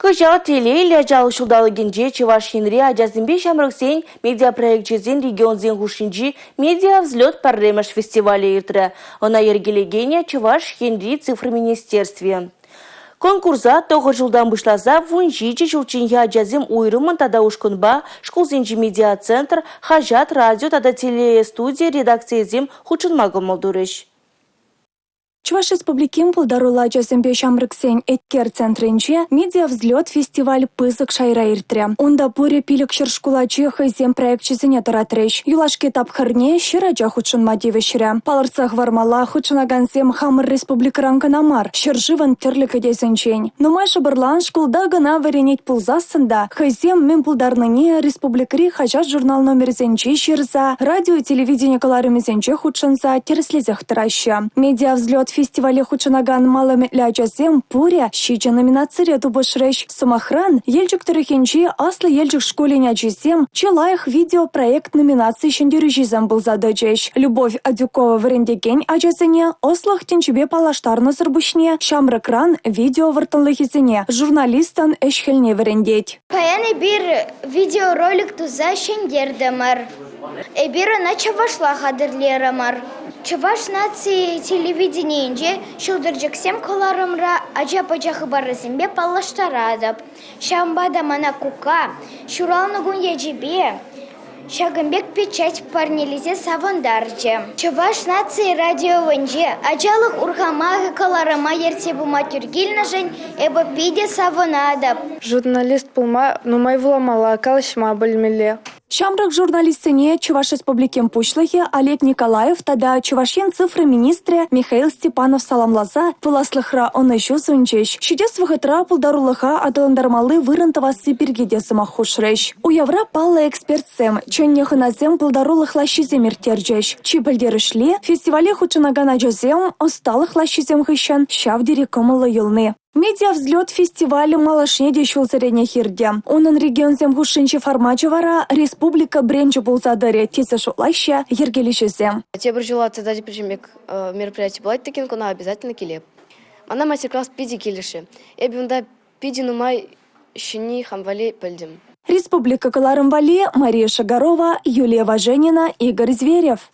Кӑҫал Телейлӗ ачалӑх ҫулталӑкӗнче Чӑваш Енре ачасемпе ҫамрӑксен медиапроекчӗсен регионсен хушшинчи «Медиавзлет» пӗрремӗш фестивалӗ иртрӗ. Ӑна йӗркелекенӗ – Чӑваш Енри цифра министерстви. Конкурса 9 ҫултан пуҫласа 17 ҫулчченхи ачасем уйрӑммӑн тата ушкӑнпа шкулсенчи медиацентр, хаҫат, радио тата телестуди редакцийӗсем хутшӑнма кӑмӑл турӗҫ. Чӑваш Республикин пултаруллӑ ачасемпе ҫамрӑксен «Эткер» центрӗнче «Медиавзлет» фестиваль пысӑк шайра иртрӗ. Унта пурӗ 500 шкул ачи хӑйсен проекчӗсене тӑратрӗҫ. Юлашки тапхӑрне 100 ача хутшӑнма тивӗҫрӗ. Палӑртса хӑвармалла, хутшӑнакансем хамӑр республикӑран кӑна мар, ҫӗршывӑн тӗрлӗ кӗтесӗнчен. Нумай шӑпӑрлан шкулта кӑна вӗренет пулсассӑн та хӑйсем мӗн пултарнине республикӑри хаҫат-журнал номерӗсенче ҫырса, радио-телевидени кӑларӑмӗсенче хутшӑнса тӗрӗслесех тӑраҫҫӗ. «Медиавзлет» фестивале хутшӑнакан мал ӗмӗтлӗ ачасем пурӗ ҫичӗ номинацире тупӑшрӗҫ. Сӑмахран, Елчӗк тӑрӑхӗнчи Аслӑ Елчӗк шкулӗн ачисем «Чи лайӑх видеопроект» номинаци ҫӗнтерӳҫисем пулса тӑчӗҫ. Любовь Адюкова вӗрентекен ачасене ӑслӑх тӗнчипе паллаштарнӑсӑр пуҫне ҫамрӑкран видео вӑрттӑнлӑхӗсене, журналистӑн ӗҫ-хӗлне вӗрентет. Паян эпир видеоролик туса ҫӗнтертӗмӗр. Эпир ӑна чӑвашла хатӗрлерӗмӗр. Чӑваш наци телевиденийӗнче «Ҫӑлтӑрчӑксем» кӑларӑмра ача-пӑча хыпарӗсемпе паллаштаратӑп. Ҫавӑнпа та мана кукка ҫуралнӑ кун ячӗпе ҫакӑн пек печать парнелесе савӑнтарчӗ. Чӑваш наци радиовӗнче «Ачалӑх урхамахӗ» кӑларӑма ертсе пыма тӳр килнӗшӗн эпӗ питӗ савӑнатӑп. Журналист пулма нумай вуламалла, калаҫма пӗлмелле. Ҫамрӑк журналистсене Чӑваш Республикин Пуҫлӑхӗ Олег Николаев тата Чӑваш Ен цифра министрӗ Михаил Степанов саламласа пуласлӑхра ӑнӑҫу сунчӗҫ, ҫитес вӑхӑтра пултарулӑха аталантармалли вырӑн тӑвасси пирки те сӑмах хушрӗҫ. Уявра паллӑ экспертсем, чӗннӗ хӑнасем пултарулӑх лаҫҫисем ирттерчӗҫ. Чи пӗлтерӗшли – фестивале хутшӑнакан ачасем ӑсталӑх лаҫҫисем хыҫҫӑн ҫав тери кӑмӑллӑ юлни. «Медиавзлет» фестиваль малашне те ҫулсеренех иртӗ. Унӑн регионсем хушшинчи формачӗ вара республика бренчӗ пулса тӑрӗ тесе шутлаҫҫӗ йӗркелӳҫӗсем. Тепӗр ҫула тата тепӗр пек мероприяти пулать текен куна обязательно килеп. Мана мастер-класс питӗ килӗшрӗ. Эпӗ унта питӗ нумай ҫӗнни хам валли пӗлтӗм. Республика кӑларӑм валли Мария Шагарова, Юлия Важенина, Игорь Зверев.